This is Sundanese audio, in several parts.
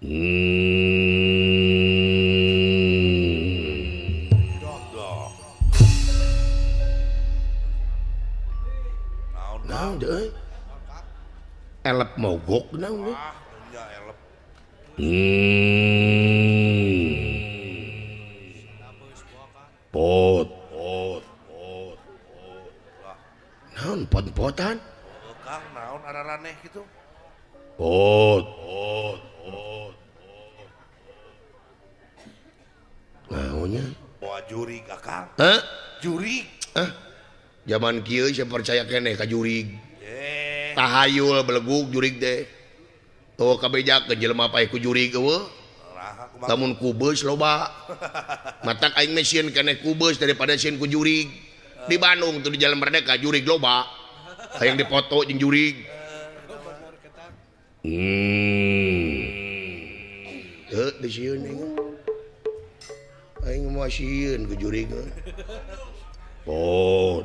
Naon deui? Elep mogok naon deui? Ah, nya elep. Pot pot pot pot. Naon pot-potan? Kang naon araraneh kitu? Pot pot pot. Naonnya? Bawa jurig akang. Hah? Jurig. Hah? Zaman kieu saya percaya keneh ka jurig. Tahayul belegug jurig teh. Tuh kabeja ke jelema paeh ku jurig eueuh. Lamun ku beus loba. Matak aing mah sieun keneh ku beus daripada sieun ku jurig. Di Bandung tuh di Jalan Merdeka jurig loba. Hayang dipoto jeung jurig. Heuh teu sieun aing. Aing mah sieun ku jurig. Pot.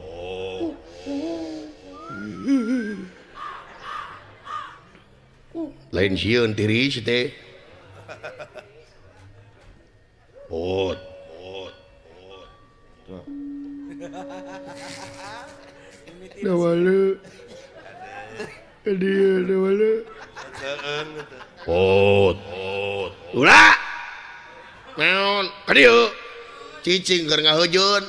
Lain sieun tiris teh. Pot pot pot. Dawale. Dia dawale. Pot pot. Ulah. Naon? Ka dieu. Cicing keur ngahejeun.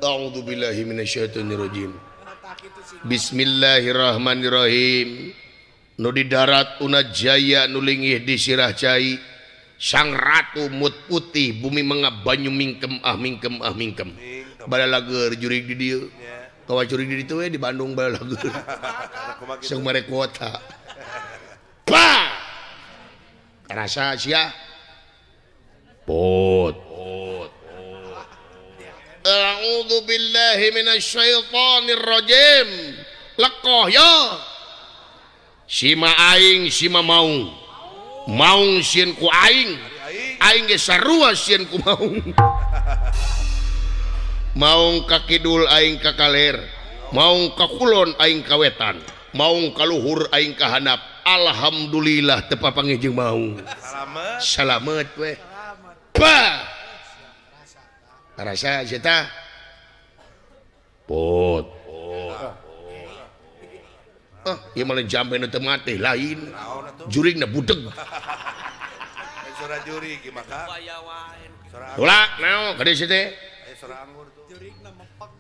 A'udzu billahi minasyaitonir rajim. Bismillahirrahmanirrahim. Nu di darat Unajaya nu lingih di sirah cai. Sang ratu mut putih bumi mengap banyu mingkem ah mingkem ah mingkem. Balalager jurig di dieu. Kawa jurig di ditu we di Bandung balalager. Sang mere kuota. Pa! Karasa sia. Pot pot. A'udzu billahi minasyaitonir rajim. Lekoh ya. Sima aing sima maung. Maung sieun ku aing. Aing ge sarua sieun ku maung. Maung ka kidul aing ka kaler. Maung ka kulon aing ka wetan. Maung ka luhur aing ka handap. Alhamdulillah teu papanggih jeung maung. Salamet. Salamet we. Pa. Rasa seta. Pot pot. Ah, ieu mah jampe nu teu mati lain. Jurigna budeg. Sora jurig maka. Ulah naon ka dieu teh? Aya sora anggur tuh. Jurigna mepek.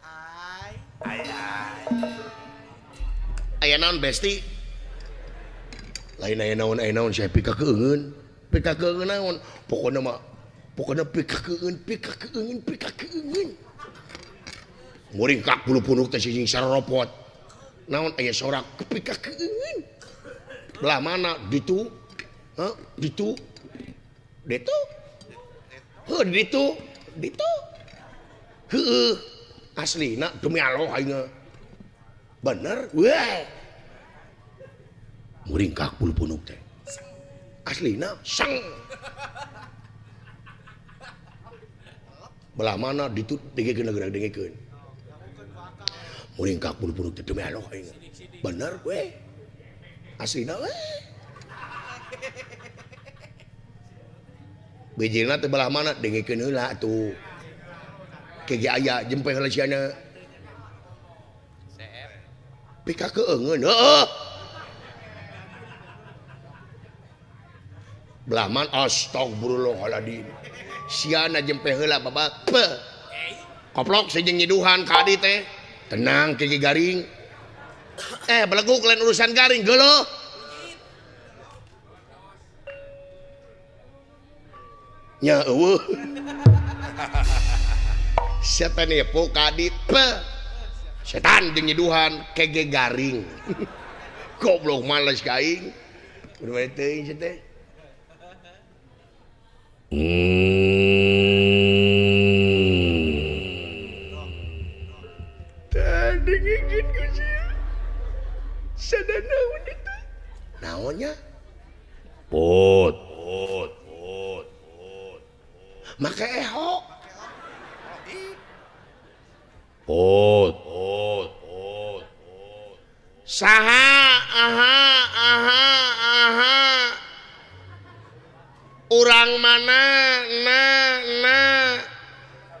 Ai. Ai ai. Aya naon besti? Lain aya naon aya naon saya pika keungeun. Pika keungeun naon? Pokona mah pokona pika keungeun, pika keungeun, pika keungeun. Muringkak bulu punuk teh sing saropot. Naon aya sorak pika keungeun. Belah mana? Ditu. Hah? Ditu. Ditu. Heuh ditu. Ditu. Heueuh. Aslina demi Allah aing. Bener we. Muringkak bulu punuk teh. Aslina sang. Belah mana ditu dengekeun geura dengekeun. Muringkak bulu punuk teh demi Allah aing. Bener we. Aslina we. Bijilna teh belah mana dengekeun heula atuh. Kege aya jempe heula siana. Pika keungeun heueuh. Belah mana astagfirullahaladzim. Siana jempe heula babak. Koplok sejeng nyiduhan ka adi teh. Tenang kege garing. Beleguk lain urusan garing geuleuh. Nya eueuh. Setan nipu ka adi. Setan jeung nyiduhan kege garing. Goblok males ka aing. Kudu teuing sia teh. Tadi ngigin ku sia. Sada naon itu? Naonnya? Pot pot pot pot. Make eho. Pot pot pot saha aha aha aha urang mana na na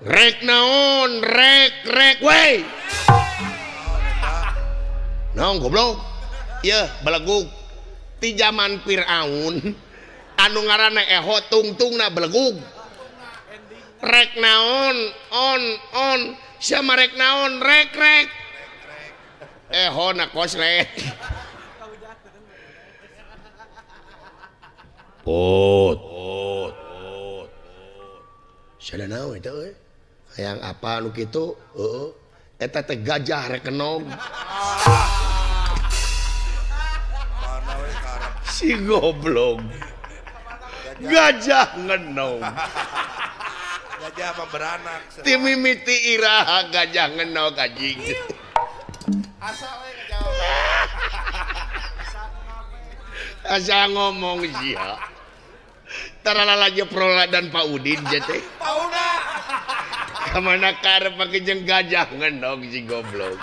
rek naon rek rek wey naon goblok ieu belegug ti zaman Firaun anu ngaranna eho tungtungna belegug rek naon on on siapa rek naon rek rek eho na koslet pot pot pot sada naon eta euy hayang apa nu kitu heueuh eta teh gajah rek kenog si goblok gajah ngenog gajah mah beranak ti mimiti iraha gajah ngenog anjing asa we ngajawab asa ngomong sia taralala Prola dan Pak Udin teh pauna kamana karep make jeung gajah ngenog si goblok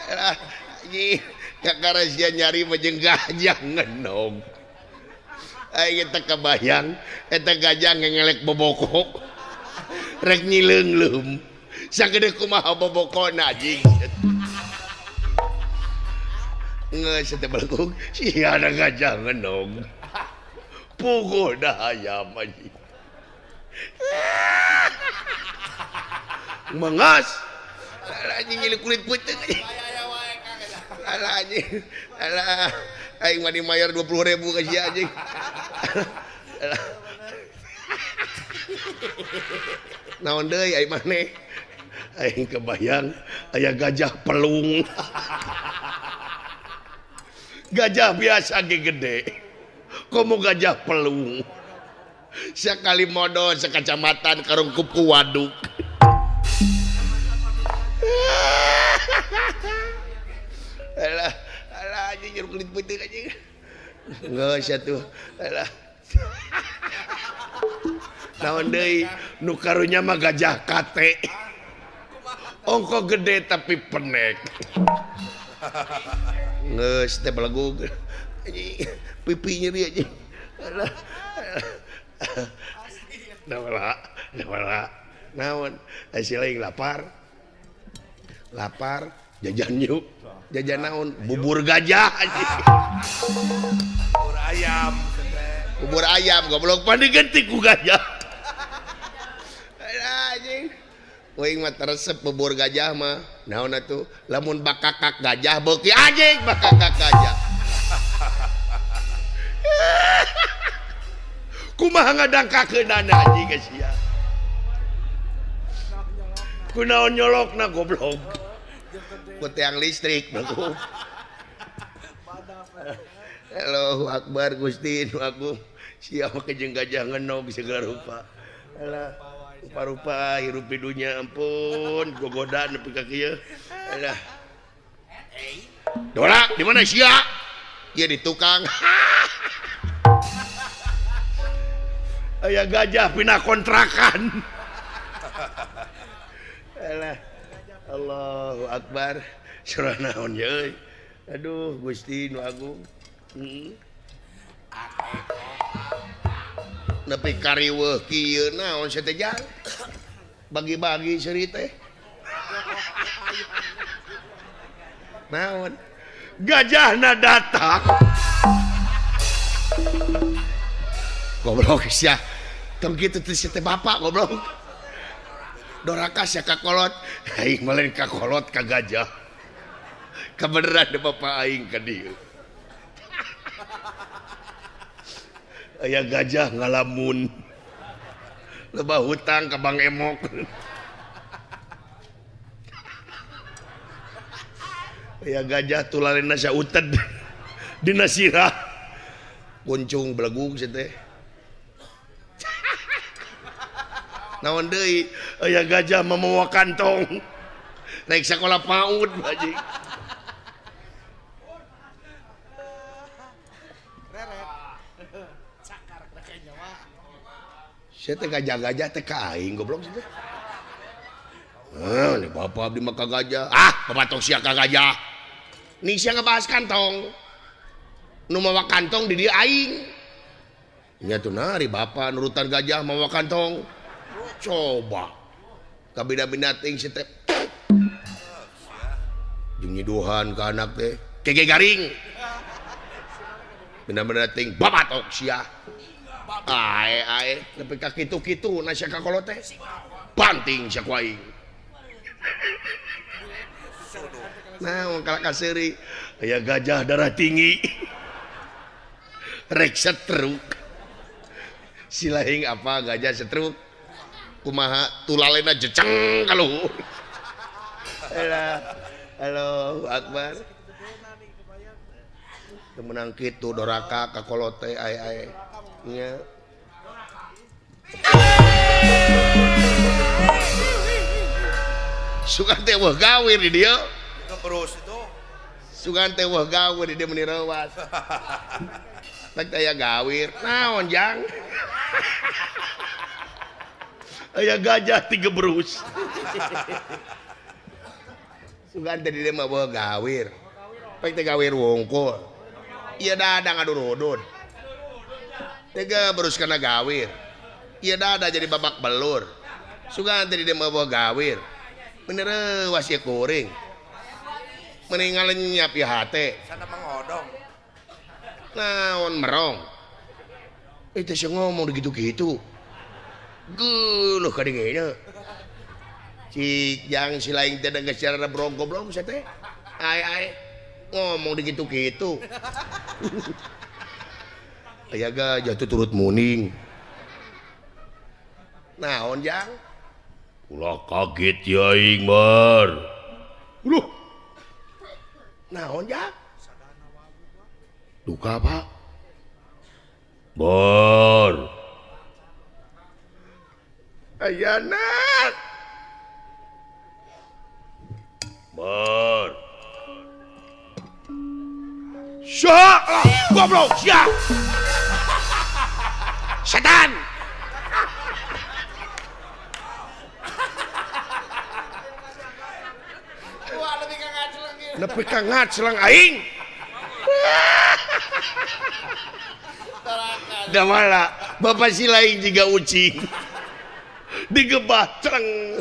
anjing kakara sia nyari mah jeung gajah ngenog aing teh kabayang eta gajah ngengelek boboko rek nyileungleum sagede kumaha bobokona anjing geus teh belegug sia ada gajah ngenog puguh da hayam anjing mengas anjing ngilu kulit peuteung alah anjing alah aing mah dimayar 20.000 ka sia anjing naon deui aing maneh aing kebayang aya gajah pelung gajah biasa ge gede komo gajah pelung sekali modal sekacamatan karungkup ku waduk alah alah anjing jeruk kulit peuteung anjing geus atuh alah naon deui nu karunya mah gajah kate ongko gede tapi penek geus teh belegug anjing pipi nyeri anjing alah nawala nawala naon sia lain lapar lapar jajan yuk jajan naon bubur gajah anjing bubur ayam bubur ayam goblok pan diganti ku gajah anjing Uing mah teresep bubur gajah mah naon atuh lamun bakakak gajah beuki anjing bakakak gajah kumaha ngadangkakeunana anjing ka sia kunaon nyolokna goblok ku tiang listrik bagus Allahu akbar Gusti nu agung sia mah jeung gajah ngenog segala rupa alah rupa-rupa hirup di dunya ampun gogoda nepi ka kieu alah Dora di mana sia ieu di tukang aya gajah pindah kontrakan alah Allahu akbar surah naon ye euy aduh Gusti nu agung nepi kariweuh kieu naon sia teh jang bagi-bagi seuri teh naon gajahna datang goblok sia tong kitu teh sia teh bapak goblok doraka sia kakolot aing mah lain kakolot ka gajah kabeneran da bapak aing ka dieu aya gajah ngalamun lebah hutang ka Bang Emok aya gajah tularena sauted dina sirah kuncung belegug sia teh naon deui aya gajah mamawa kantong naik sakola PAUD anjing Sia teh gajah-gajah teh ka aing goblok sia teh. Heuh, ni bapak abdi mah ka gajah. Ah, bapak tong sia ka gajah. Nih sia ngebahas kantong. Nu mawa kantong di dieu aing. Nya tuh nari bapak nurutan gajah mawa kantong. Coba. Kabina-bina ting sia teh. Jeung nyiduhan ka anak teh. Kege garing. Bina-bina ting babatok sia. Ae ae nepi ka kitu-kitu na sia ka kolot teh. Banting sia ku aing. Nah, kalau kaseri aya gajah darah tinggi. Rek setruk. Silahing apa gajah setruk? Kumaha tulalena jeceng kaluhur. Alah, Allahu Akbar. Teu meunang kitu doraka ka kolot teh ae ae. Nya. Sugan teh weuh gawir di dieu. Terus itu. Sugan teh weuh gawir di dieu meuni reuas. Teh aya gawir. Naon jang? Aya gajah tiga berus. Sugan teh di dieu mah weuh gawir. Pek teh gawir wungkul. Ieu dada ngadurudun. Tiga berus kana gawir. Ieu dada jadi babak belur. Sugan teh di dieu mah weuh gawir. Bener reuas ieu kuring. Mending ngalenyap ieu hate. Sana mangodong. Naon merong. Teh sia ngomong gitu-gitu. Geuleuh ka dingeuna. Cik jang si lain teh geus cara brong goblok sia teh. Ae ae ngomong digitu-gitu. Aya gajah teh turut muning. Naon jang? Ulah kaget ya aing bar. Uluh. Naon jang? Duka Pak. Bar. Ayana. Bar. Syah, goblok sia. Setan. Nepi ka ngacleng aing. Damala bapak si lain jiga ucing. Digebah cleng.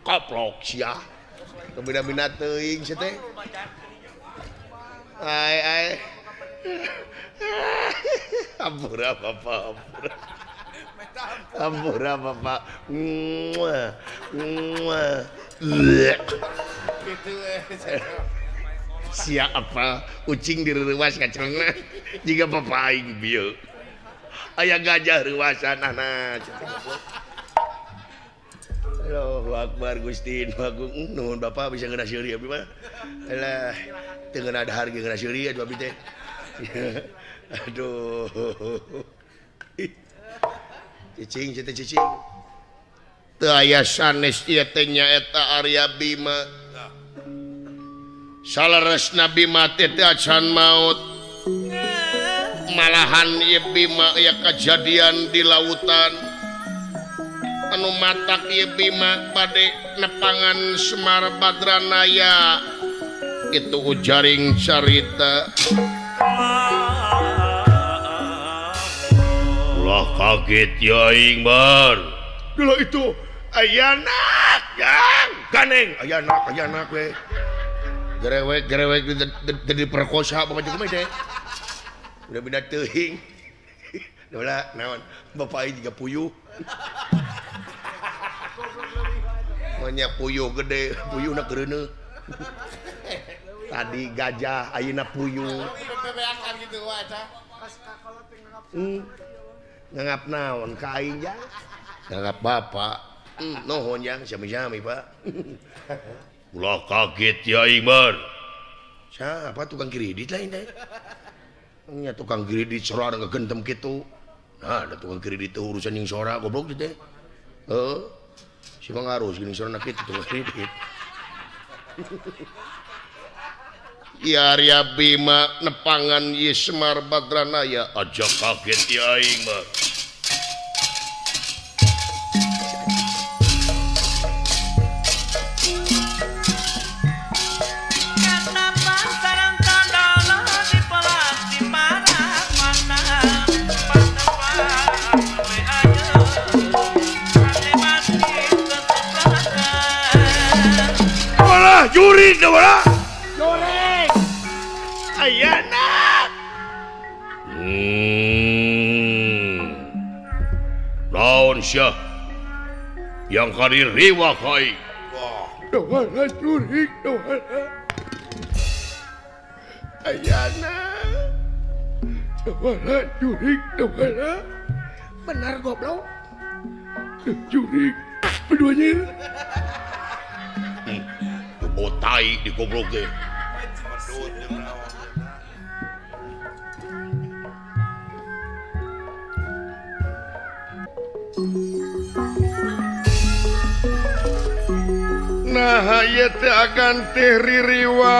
Koplok sia. Kabina-bina teuing sia teh. Ai ai. Ampura bapak, ampura. Ampura bapak. Muah. Muah. Siapa ucing direuwas kacelengna jiga bapak aing bieu. Aya gajah reuwasan anak. Allahu Akbar Gusti Agung. Nuhun bapak bisa ngeunah seuri abdi mah. Alah, teu ngeunah dahar ge ngeunah seuri atuh abdi teh. Aduh. Cicing teh cicing. Teu aya sanes ieu teh nyaeta Arya Bima. Saleresna Bima teh teu acan maot. Malahan ieu Bima aya kajadian di lautan. Anu matak ieu Bima bade nepangan Semar Badranaya. Itu ujaring carita. Ulah kaget ya aing bar. Dulu itu ayanak yang ganeng ayanak ayanak we. Gerewek gerewek jadi perkosa bapak juga teh. Udah beda teuing. Dola naon bapak aing juga puyuh. Manya puyuh gede, puyuhna geureuneuh. Tadi gajah ayeuna puyuh. Ngangap naon ka aing jang? Ngangap bapak. Nuhun jang sami-sami Pak. Ulah kaget ya aing bar. Siapa tukang kredit lain teh? Nya tukang kredit sora ngegentem kitu. Nah, ada tukang kredit teh urusan jeung sora goblok teh. Heuh. Si mangarus geuning sorana kitu tukang kredit. Ya Arya Bima nepangan Ye Semar Badranaya aja kaget ya aing mah. jurig dawala. Jurig. Ayana. Naon sia? Yang kari riwa kai. Dawala jurig dawala. Ayana. Dawala jurig dawala. Benar goblok. Jurig keduanya. Botai di goblok ge. Nah, ieu teh agan teh ririwa.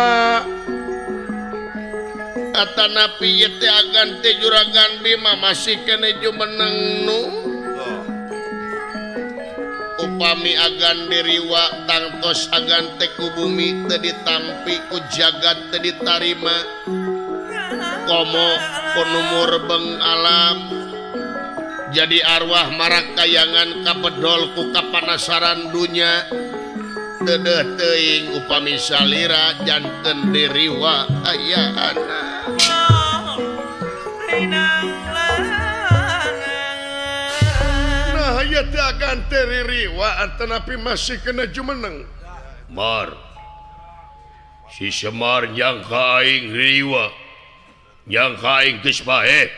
Atanapi ieu teh agan teh Juragan Bima masih keneh jumeneng nu. Upami agan diriwa tangtos agan teh ku bumi teu ditampi ku jagat teu ditarima. Komo ku beng alam. Jadi arwah marakayangan kapedol ku kapanasaran dunya. Dedeh teuing upami salira janten diriwa aya anak. Nah ieu teh agan teh ririwa atanapi masih kena jumeneng. Mar. Si Semar nyangka aing riwa. Nyangka aing geus bae.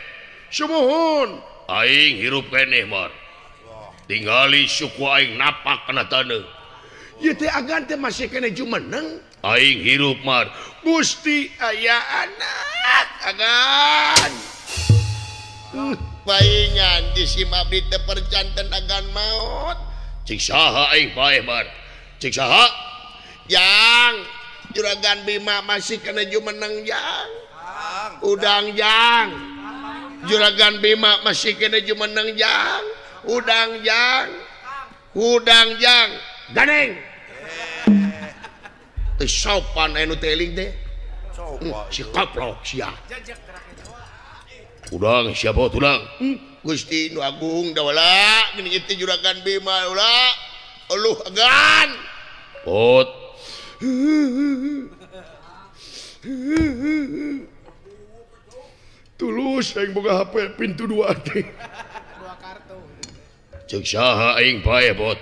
Sumuhun. Aing hirup keneh Mar. Tingali suku aing napak kana taneuh. Ieu teh agan teh masih kena jumeneng. Aing hirup Mar. Gusti aya anak agan. Paingan di sim abdi teh perjanten agan maot. Cik saha aing paeh Mar. Cik saha? Jang, Juragan Bima masih kena jumeneng jang. Udang jang. Juragan Bima masih kena jumeneng jang. Udang jang. Udang jang. Ganeng. Teu sopan anu teh eling teh. Si kaplok sia. Udang siapa tulang? Gusti nu agung dawala geuning teh Juragan Bima ulah. Eluh agan. Pot. Tulus aing boga HP pintu 2 teh. Ceuk saha aing paeh bot.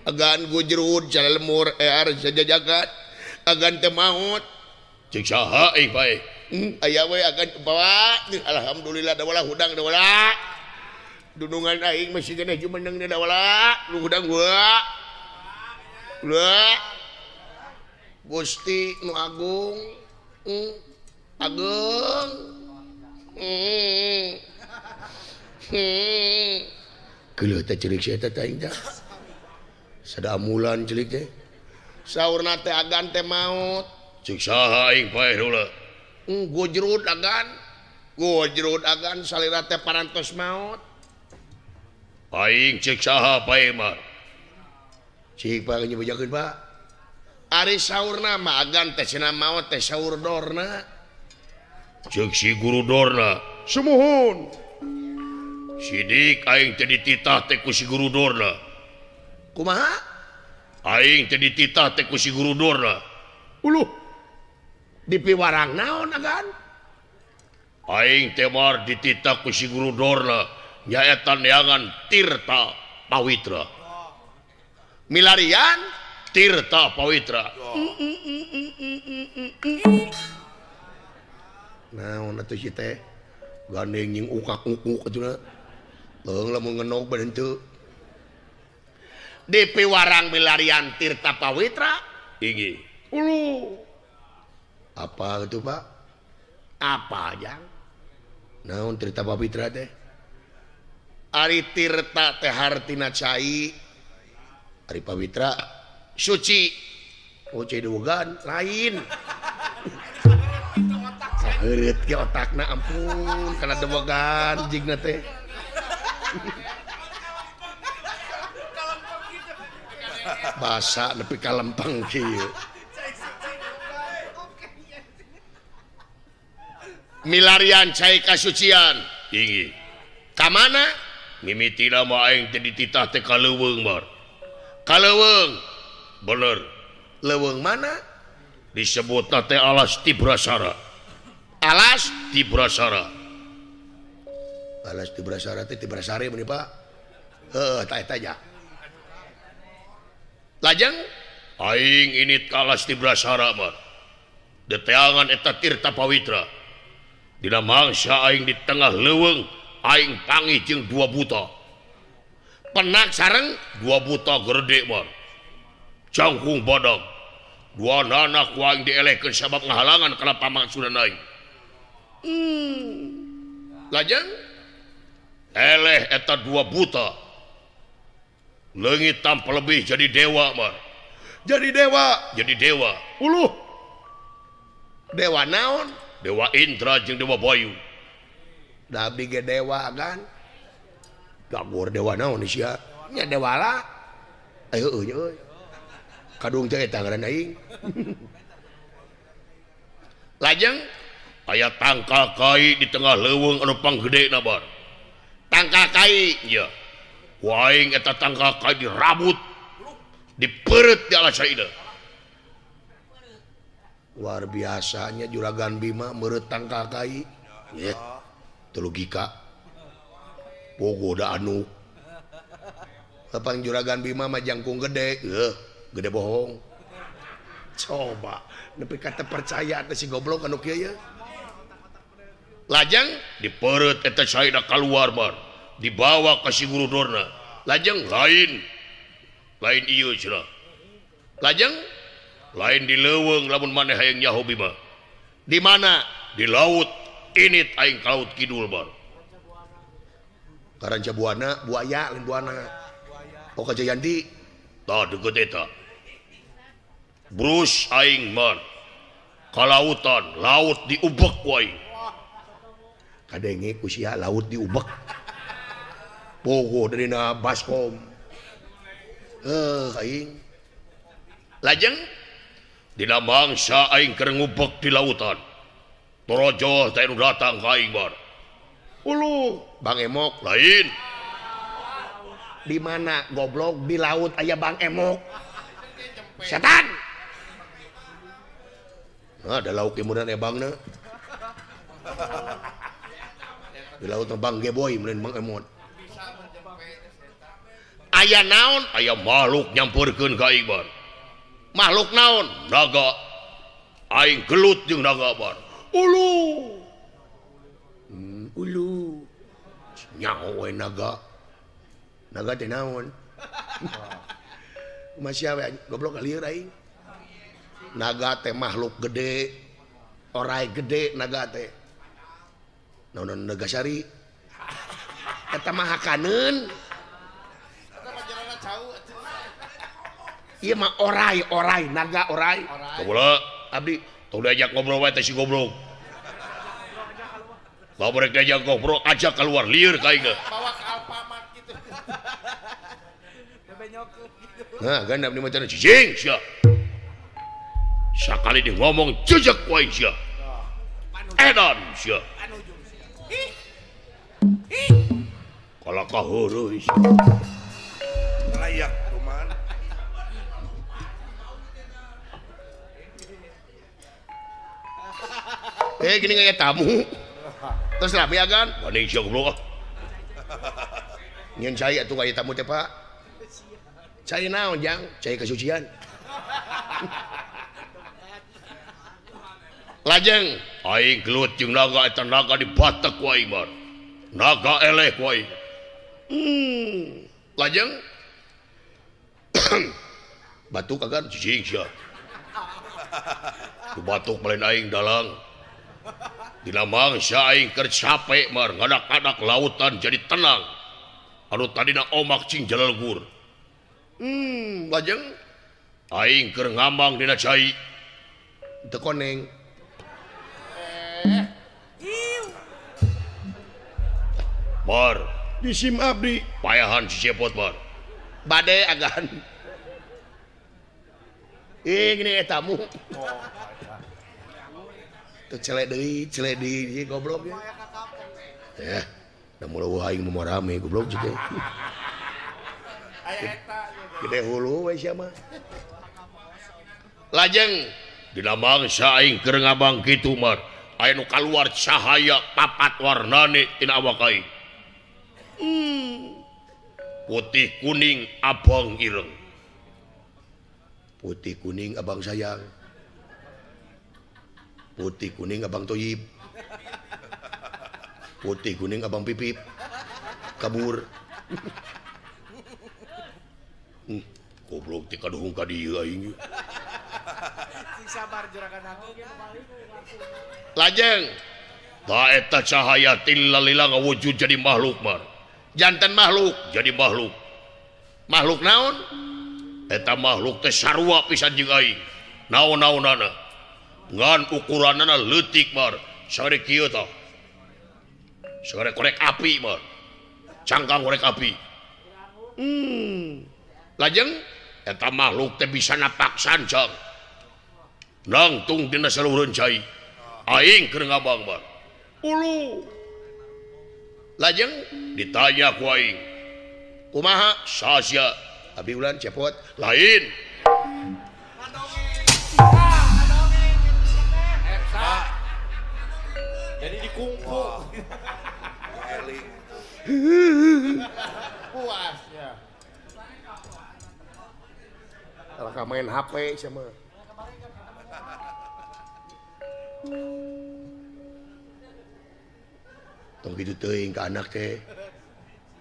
Agan gujrud salemur ear sajajagat. Agan teu maot. Ceuk saha aing paeh. Aya we agan bawa. Alhamdulillah dawala hudang dawala. Dunungan aing masih keneh jumeneng dawala. Nu hudang gua. Ulah. Gusti nu agung. Agung. Geuleuh teh cerik sia teh aing teh. Sadamulan cerik teh. Saurna teh agan teh maot. Ceuk saha aing paeh heula. Gojrud agan. Gojrud agan salira teh parantos maot. Aing ceuk saha paeh mah. Cik pak nyebejakeun Pak. Ari saurna mah agan teh cenah maot teh saur dorna. Ceuk si guru dorna. Sumuhun. Sidik aing teh dititah teh ku si guru dorna. Kumaha? Aing teh dititah teh ku si guru dorna. Uluh. Dipiwarang naon agan? Aing teh mar dititah ku si guru dorna nyaeta neangan Tirta Pawitra. Milarian Tirta Pawitra. Naon atuh si teh? Gandeng jeung ukak-ukuk atuh. Leung lamun ngenog bae henteu. Dipiwarang milarian Tirta Pawitra. Inggih. Uluh. Apa gitu Pak? Apa jang? Naon Tirta Pawitra teh? Ari Tirta teh hartina cai. Ari Pawitra suci. Oh cai dewegan lain. Heureut ge otakna ampun kana dewegan jigna teh. Basa nepi ka lempeng kieu. Milarian cai kasucian. Inggih. Ka mana? Mimitina mah aing teh dititah teh ka leuweung mar. Ka leuweung. Bener. Leuweung mana? Disebut teh alas Tibrasara. Alas Tibrasara. Alas Tibrasara teh Tibrasari mun Pak. Heuh tah eta nya. Lajeng aing ini ka alas Tibrasara mah. Deteangan eta Tirta Pawitra. Dina mangsa aing di tengah leuweung aing panggih jeung dua buta. Penak sareng dua buta gede mah. Jangkung badag. Dua nana ku aing dielehkeun sabab ngahalangan kana pamangsudan aing. Lajeng eleh eta dua buta. Leungit tanpa lebih jadi dewa mah. Jadi dewa, jadi dewa. Uluh. Dewa naon? Dewa Indra jeung Dewa Bayu. Da abdi ge dewa kan. Gagor dewa naon sia? Nya dewala. Heueuh nya euy. Kadung teh eta ngaran aing. Lajeng aya tangkal kai di tengah leuweung anu panggedena bar. Tangkal kai nya. Ku aing eta tangkal kai dirabut. Dipeureut di alas saida. Luar biasanya Juragan Bima meureut tangkal kai. Ya. Teu logika. Pogo da anu. Lapang Juragan Bima mah jangkung gede. Heuh, gede bohong. Coba nepi ka teu percaya teh si goblok anu kieu ye. Lajeng dipeureut eta saida kaluar bar. Dibawa ka si Guru Dorna. Lajeng lain. Lain ieu cenah. Lajeng lain di leuweung lamun maneh hayang nyaho Bima. Di mana? Di laut. Init aing ka laut kidul bar. Karanca buana, buaya lain buana. Oh ka Jayanti. Tah deukeut eta. Brus aing man. Ka lautan, laut diubek ku aing. Kadenge ku sia laut diubek. Pogo dirina baskom. Aing. Lajeng dina mangsa aing keur ngubek di lautan. Torojo teh nu datang ka aing bar. Uluh, Bang Emok lain. Di mana goblok di laut aya Bang Emok. Setan. Nah, ada lauk imunan ebangna. Di laut Bang Geboy meureun Bang Emot. Aya naon? Aya makhluk nyamperkeun ka aing bar. Makhluk naon? Naga. Aing gelut jeung naga bar. Ulu. Ulu. Nyaho we naga. Naga teh naon? Masih we goblok lieur aing. Naga teh makhluk gede. Orai gede naga teh. Naon Nagasari? Eta mah hakaneun. Ieu mah orai, orai, naga orai. Goblok, abdi tong diajak ngobrol wae teh si goblok. Lamun rek diajak ngobrol ajak keluar lieur ka aing. Bawa ke Alfamart gitu. Nah, gandap di macan cicing sia. Sakali di ngomong jejek wae sia. Edan sia. Kalau kaheureuy sia. Layak kuman. Gini kayak tamu. Terus rame agan, wani sia goblok ah. Nyeun cai atuh kayak tamu teh, Pak. Cai naon, Jang? Cai kesucian. Lajeng aing gelut jeung naga eta naga dibatek ku aing bar. Naga eleh ku aing. Lajeng batuk agan cicing sia. Tu batuk melain aing dalang. Dina mangsa aing keur capek mar ngadak-ngadak lautan jadi tenang. Anu tadina omak cing jalalgur. Lajeng aing keur ngambang dina cai. Teu koneng. Bar di SIM abdi payahan si cepot bar. Bade agan. Gini tamu. Tuh celek deui goblok ya. Ya, da mulai aing mah rame goblok juga. Gede hulu we sia mah. Lajeng Dina mangsa aing keur ngabang kitu mar aya nu kaluar cahaya papat warnane tina awak aing. Putih kuning abang ireng. Putih kuning abang sayang. Putih kuning abang toyib. Putih kuning abang pipip. Kabur. Goblok teh kaduhung ka dieu aing. Sing sabar juragan aku. Lajeng ta eta cahaya tillalila ngawujud jadi makhluk mar. Jantan makhluk jadi makhluk. Makhluk naon? Eta makhluk teh sarua pisan jeung aing. Naon-naonana. Ngan ukuranana leutik mar. Sagede kieu tah. Sagede korek api mar. Cangkang korek api. Lajeng eta makhluk teh bisa napak sancang. Nangtung dina saluhureun cai. Aing keur ngabang mar. Ulu. Lajeng ditanya ku aing. Kumaha sasia? Abi ulan cepot lain. Jadi dikungfu. Puas ya. Kalau main HP sama. Tong kitu teuing ka anak teh.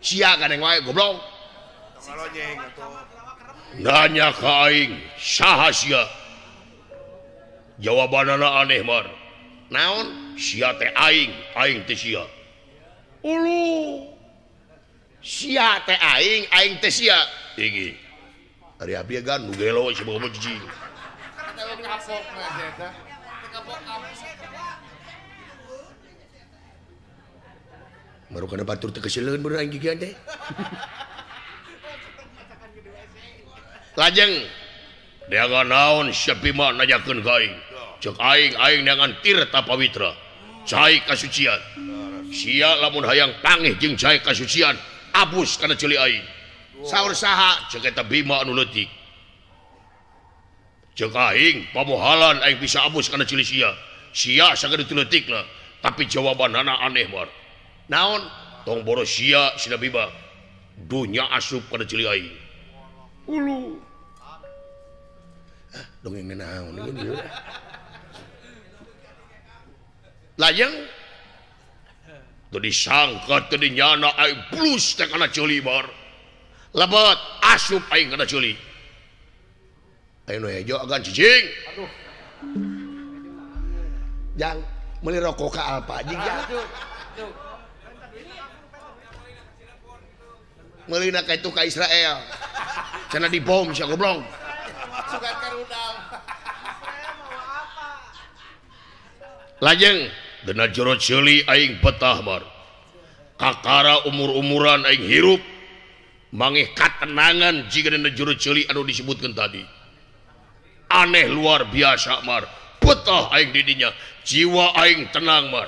Sia gandeng wae goblok. Nanya ka aing saha sia? Jawabanana aneh mar. Naon? Sia teh aing, aing teh sia. Ulu. Sia teh aing, aing teh sia. Igi. Ari abdi gan nu gelo si bobo jijing. Baru kana batur teh kesileun bener aing gigian teh. Lajeng neangan naon sia Bima nanyakeun ka aing. Ceuk aing aing neangan tirta pawitra. Cai kasucian. Sia lamun hayang pangih jeung cai kasucian abus kana ceuli aing. Saur saha ceuk eta Bima anu leutik. Ceuk aing pamohalan aing bisa abus kana ceuli sia. Sia sagede teu leutikna, tapi jawabanana aneh mar. Naon? Tong boros sia sina Bima. Dunya asup kana ceuli aing. Ulu. Ah, dongeng naon ieu. Lajeng teu disangka teu dinyana aing blus teh kana ceuli bar. Lebet asup aing kana ceuli. Ayo nu hejo agan cicing. Aduh. Jang meuli rokok ka Alfa jeung jang. Meulina ka itu ka Israel. Cenah dibom sia goblok. Sugan karudal. Lajeng dina jero ceuli aing betah mar. Kakara umur-umuran aing hirup mangih katenangan jiga dina jero ceuli anu disebutkeun tadi. Aneh luar biasa mar. Betah aing di dinya, jiwa aing tenang mar.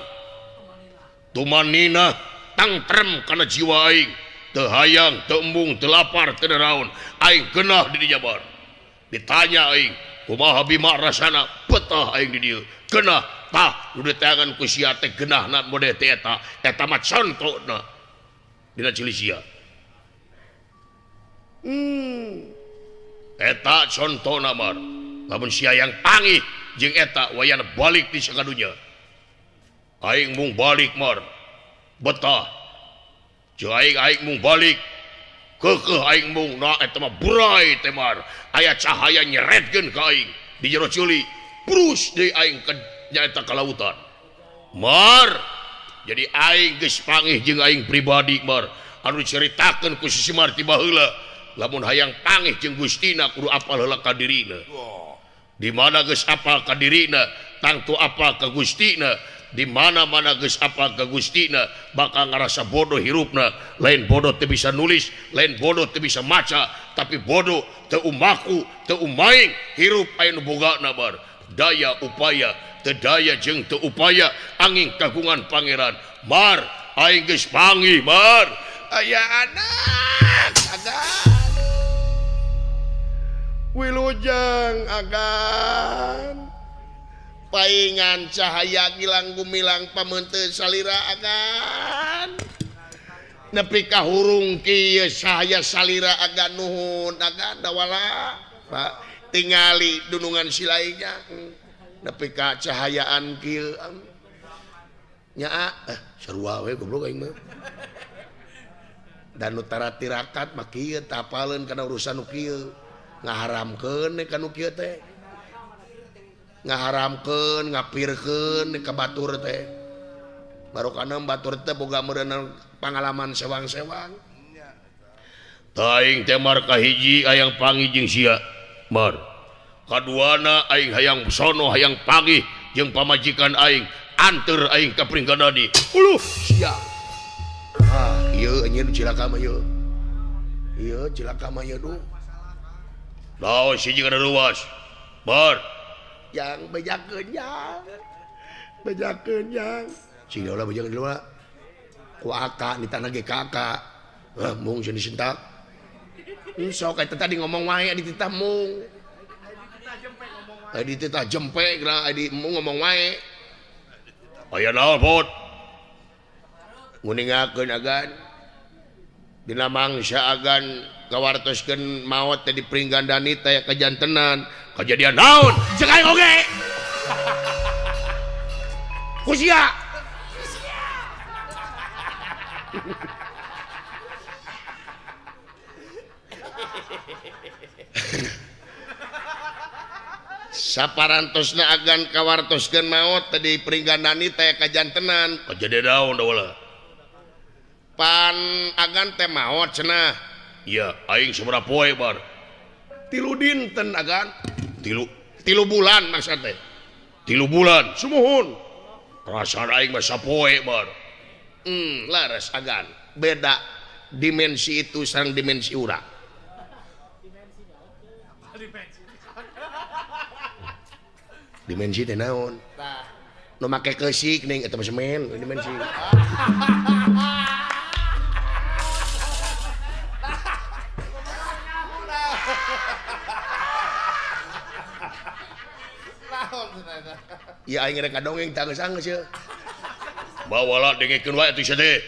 Tumanina tangtrem kana jiwa aing. Teu hayang, teu embung, teu lapar, teu naraon. Aing genah di dinya bar. Ditanya aing, kumaha Bima rasana? Betah aing di dieu. Genah tah nu diteangan ku sia teh genahna modeh teh eta. Eta mah contona dina ceuli sia. Eta contona mar. Lamun sia yang pangih jeung eta wayana balik di sakadunya. Aing mung balik mar. Betah. Jeung aing aing mung balik. Keukeuh aing mung na eta mah burai teh mar. Aya cahaya nyeretkeun ka aing di jero ceuli. Brus deui aing ka nyaeta ka lautan. Mar. Jadi aing geus pangih jeung aing pribadi mar. Anu diceritakeun ku si Semar ti baheula. Lamun hayang pangih jeung Gustina kudu apal heula ka dirina. Di mana geus apal ka dirina, tangtu apal ka Gustina. Di mana-mana geus apal ka Gustina, bakal ngarasa bodoh hirupna. Lain bodoh teu bisa nulis, lain bodoh teu bisa maca, tapi bodoh teu umaku, teu umaing hirup aya nu bogana bar. Daya upaya, teu daya jeung teu upaya angin kagungan pangeran. Mar, aing geus panggih mar. Aya anak agan. Wilujeng agan. Paingan cahaya gilang gumilang pameunteun salira agan. Nepi ka hurung kieu cahaya salira agan nuhun agan dawala. Pak tingali dunungan silainya nepi ka cahayaan kieu nya sarua we goblok aing mah. Dan nu tara tirakat mah kieu tapaleun kana urusan nu kieu ngaharamkeun ka nu kieu teh. Ngaharamkeun ngapirkeun ka batur teh. Barokana batur teh boga meureun pangalaman sewang-sewang. Tah aing teh mar kahiji hayang panggih jeung sia. Mar. Kaduana aing hayang sono hayang panggih jeung pamajikan aing, anteur aing ka Pringgandani. Uluh sia. Ah, ieu anjeun cilaka mah ieu. Ieu cilaka mah ieu duh. Naon siji kana ruas. Mar. Yang bejakeun yang. Bejakeun yang. Cing ulah bejakeun ulah. Ku aka di tanah ge kakak. Hah, mung sieun disentak. Sok eta tadi ngomong wae di titah mung. Ai di titah jempe geura ai di mung ngomong wae. Aya naon, Pot? Nguningakeun agan. Dina mangsa agan kawartoskeun maot teh di Pringgandani teh kajantenan. Kajadian naon? Ceuk aing oge. Ku sia. Saparantosna agan kawartoskeun maot teh di Pringgandani teh kajantenan. Kajadian naon dawala? Pan agan teh maot cenah. Iya, aing sabaraha poe bar? 3 dinten agan. Tilu bulan maksud teh. 3 bulan, sumuhun. Perasaan aing mah sapoe bar. Laras agan. Beda dimensi itu sareng dimensi urang. Dimensi teh naon? Nu make keusik ning eta mah semen dimensi. Ya aing rek dongeng tah geus anggeus ye. Bawalah dengekeun wae atuh sia teh.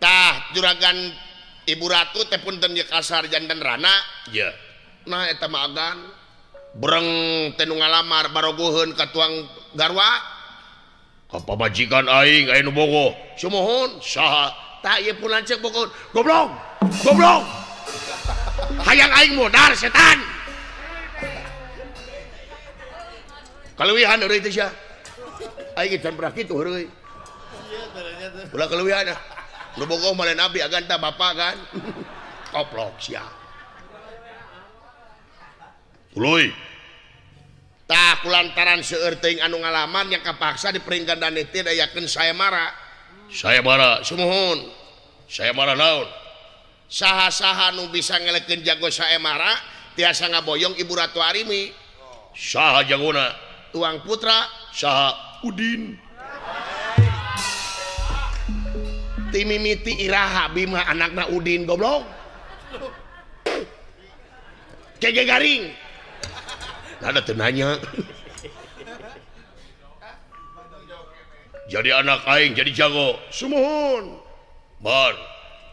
Tah juragan Ibu Ratu teh punten ye kasar janten rana. Iya. Nah eta mah agan breng teh nu ngalamar barogoheun ka tuang garwa. Ka pamajikan aing aya nu bogoh. Sumuhun saha? Tah ieu pun lanceuk bogoh. Goblok. Goblok. Hayang aing modar setan. Kaleuwihan heureuy teh sia. Aing can pernah kitu heureuy. Ulah kaleuwihan ah. Nu bogoh mah lain abdi agan tah bapak kan. Koplok sia. Tuluy. Tah kulantaran seueur teuing anu ngalaman yang kapaksa di Pringgandani teh dayakeun sayembara. Sayembara sumuhun. Sayembara naon? Saha-saha nu bisa ngelekeun jago sayembara tiasa ngaboyong Ibu Ratu Arimi. Saha jagona? Tuang putra saha Udin. Timimiti iraha Bima anakna Udin goblok. Kege garing. Ada teu nanya. Jadi anak aing jadi jago. Sumuhun. Bar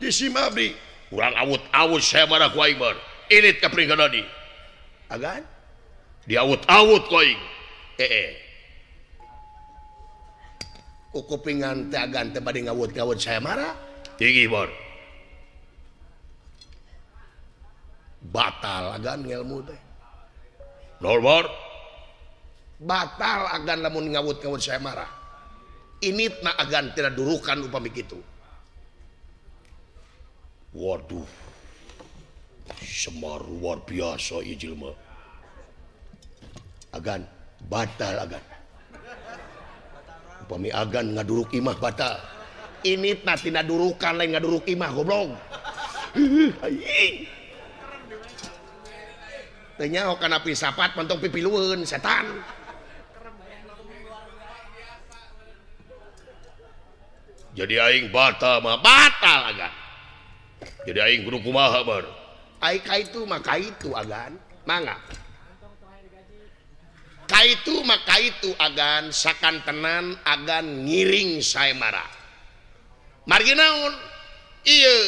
disim abdi. Urang awut-awut sayembara ku aing bar. Ilit ka Pringgandani. Agan diawut-awut ku aing. Ku kupingan teh agan teh bade ngawut-ngawut sayembara. Tinggi bar. Batal agan ngelmu teh. Naon bar? Batal agan lamun ngawut-ngawut sayembara. Initna agan tina durukan upami kitu. Waduh. Semar luar biasa ieu jelema. Agan batal agan. Upami agan ngaduruk imah batal. Initna tina durukan lain ngaduruk imah goblok. Aing. Teu nyaho kana pisapat mentong pipilueun setan. Jadi aing batal mah batal agan. Jadi aing kudu kumaha bar? Aing ka itu mah ka itu agan. Mangga. Kaitu maka itu agan sakantenan agan ngiring Saemara. Margi naon? Ieu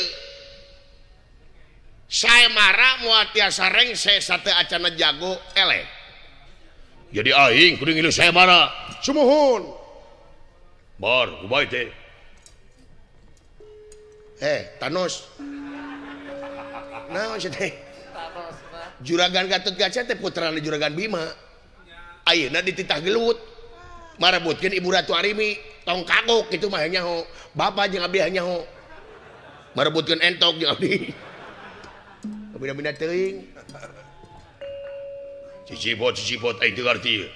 Saemara moal tiasa rengse sate acana jago eleh. Jadi aing kudu ngilu Saemara. Sumuhun. Bar kumaha teh? Thanos. Naon sia teh? Juragan Gatotkaca teh putrana Juragan Bima. Ayeuna dititah gelut marebutkeun Ibu Ratu Arimi tong kagok kitu mah nyaho bapa jeung abdi nyaho marebutkeun entok jeung abdi bina-bina teuing cicipot aing teu ngarti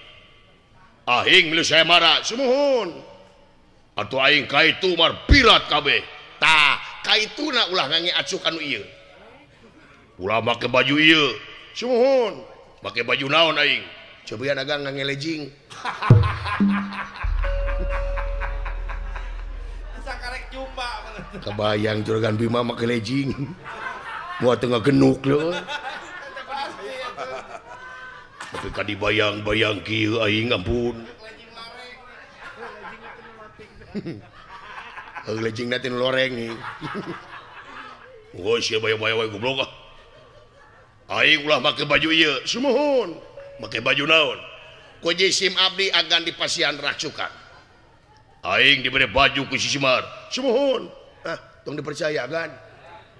aing milu Saemara sumuhun atuh aing ka itu mar pirat kabeh tah kaituna ulah ngange acuk anu ieu ulah make baju ieu sumuhun make baju naon aing cobian agang ngangelejing. Bisa karek jumba. Kebayang Juragan Bima make lejing. Moal teu ngagenuk leuh. Tapi ka dibayang-bayang kieu aing ampun. Heuh lejingna teh nu loreng nih. Woi sia bayang-bayang wae goblok ah. Aing ulah make baju ieu, sumuhun. Make baju naon? Ku jisim abdi agan dipasihan racukan. Aing dibere baju ku si Semar. Sumuhun. Ah, tong dipercaya agan.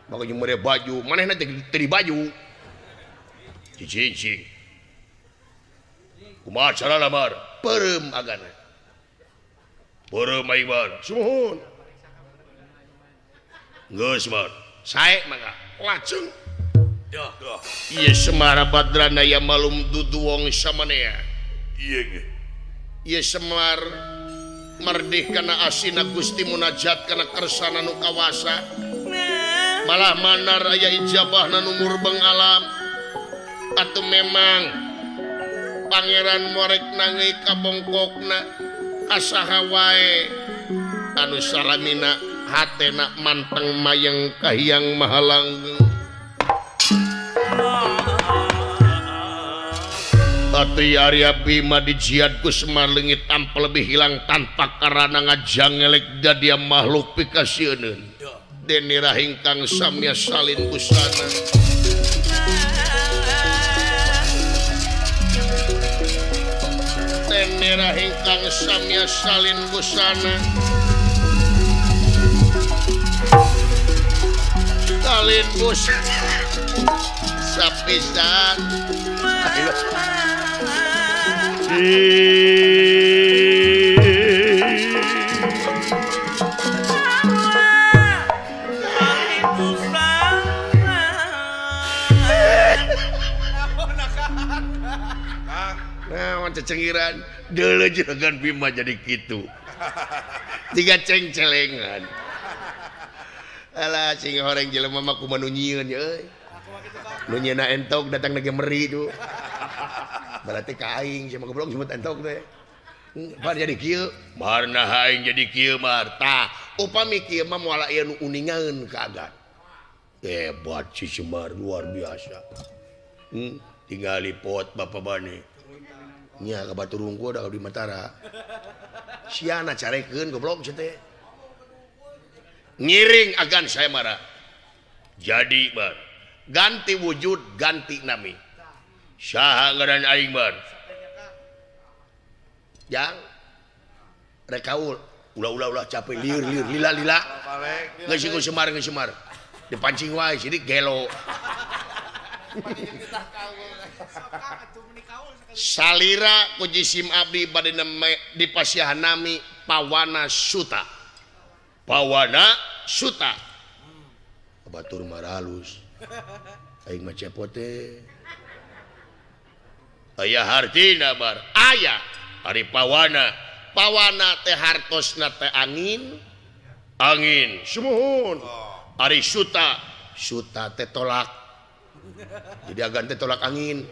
Maka jeung mere baju, manehna teh teu di baju. Cicing. Kumaha carana Mar? Peureum agan. Peureum aing Mar. Sumuhun. Geus Mar. Sae mangga. Lajeng. Ieu Semar Badrana ya malum duduwong samanea. Ieu ge. Ieu Semar merdih kana asina Gusti munajat kana kersana nu kawasa. Malah manar aya ijabahna nu murbeng alam. Atuh memang pangeran morek nange kabongkokna asaha wae anu salamina hatena manteng mayeng kahiyang mahalanggeng. Ati Arya Bima dijiad ku Semar leungit tanpa lebih hilang tanpa karana ngajangelek dadia makhluk pikasieun. Dene rahingkang samya salin busana. Dene rahingkang samya salin busana. Salin busana. Sapisan. Ayo. Nah, cecengiran deuleu Juragan Bima jadi kitu. Tiga ceng-celengan. Alah sing horeng jelema mah kumaha nu nyieun euy. Nu nyieuna entok datang lagi meri tuh. Berarti ka aing sia mah goblok sebut entok teh. Bar jadi kieu, marna aing jadi kieu mar. Tah, upami kieu mah moal aya nu uningaeun ka agan. Hebat si Semar luar biasa. Tinggali pot bapak bane. Nya ka batur rungkul da di Matara. Siana carekeun goblok sia teh. Ngiring agan Saemara. Jadi bar ganti wujud ganti nami. Saha ngaran aing bar? Jang rek kaul ulah-ulah capek liur liur lila lila. Geus ku Semar geus Semar. Dipancing wae sidik gelo. Salira ku jisim abdi bade dipasihan nami Pawana Suta. Pawana Suta. Batur maralus. Aing mah cepot teh. Aya hartina bar. Aya ari pawana. Pawana teh hartosna teh angin. Angin sumuhun. Ari suta, suta teh tolak. Jadi agan teh tolak angin.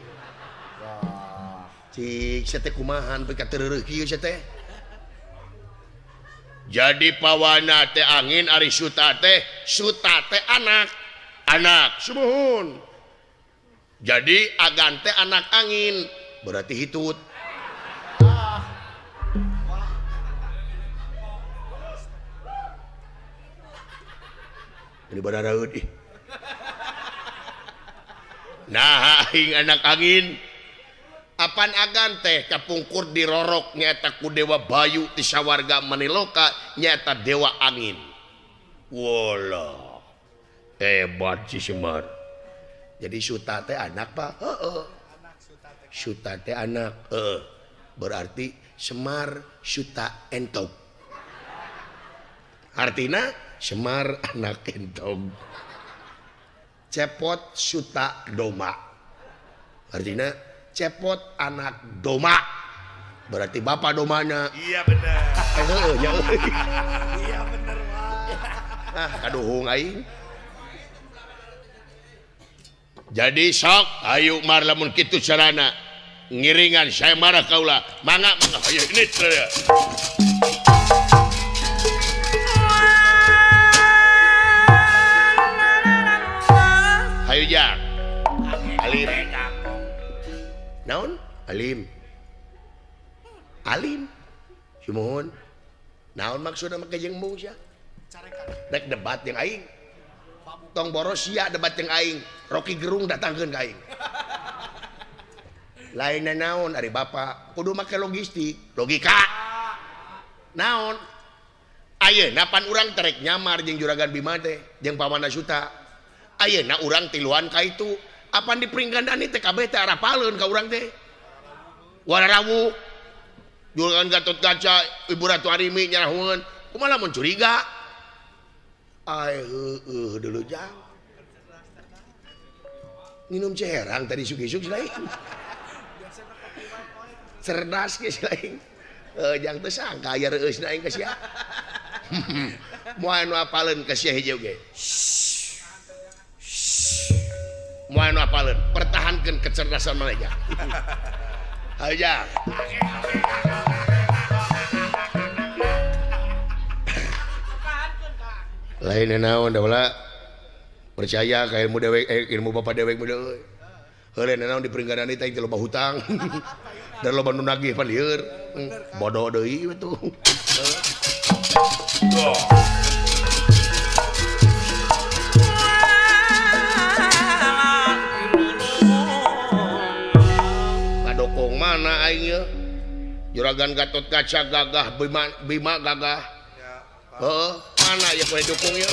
Cik sia teh kumahan beuki kateureuh kieu sia teh. Jadi pawana teh angin ari suta teh anak. Anak sumuhun. Jadi agan teh anak angin berarti hitut. Ini bararaeut ih. Nah aing anak angin. Apan agan teh kapungkur dirorok nyaeta ku Dewa Bayu ti sawarga Maniloka nyaeta Dewa Angin. Wala. Hebat si Semar. Jadi Suta teh anak Pak? Heeh. Suta teh anak. Heeh. Berarti Semar Suta Entog. Artina Semar anak entog. Cepot Suta Doma. Artina cepot anak doma. Berarti bapak domanya. Iya bener. Heeh nya. Iya bener Pak. Ah kaduhung aing. Jadi sok ayo mar lamun kitu carana. Ngiringan saya marah kaula. Mangga mangga ayo ini teh. Ayo jak. Alim. Naon? Alim. Alim. Sumuhun. Naon maksudna make jeung embung sia? Rek debat jeung aing. Tong boros sia debat jeung aing. Rocky Gerung datangkeun ka aing. Lainna naon ari bapak kudu make logistik, logika. Naon? Ayeuna pan urang terek nyamar jeung Juragan Bima teh, jeung Pawana Suta. Ayeuna urang tiluan ka itu. Apan di Pringgandani teh kabeh teh arapaleun ka urang teh. Wararawu. Juragan Gatot Kaca, Ibu Ratu Arimi nyarahueun. Kumaha lamun curiga? Ai heueuh dulu jang. Minum ceherang tadi isuk-isuk lain. Cerdas ge lain. Jang teu sangka aya reueusna aing ka sia. Moal nu apaleun ka sia hiji oge. Moal nu apaleun, pertahankeun kecerdasan maneh. Hayu jang. Lain naon da wala percaya ka ilmu dewek, ilmu bapak dewek mah euy. Heuleuh naon di Pringgandani teh loba hutang. Dan loba nu nagih pan lieur. Bodoh deui we tuh. Kadokong mana aing ye? Juragan Gatot Kaca gagah, Bima, Bima gagah. Heeh, mana ya boleh dukung ya?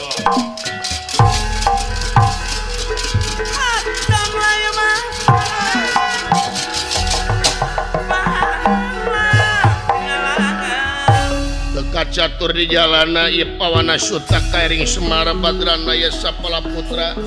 Lekat catur di jalana ieu Pawana Suta kairing Semar Badrana ya Sapala Putra.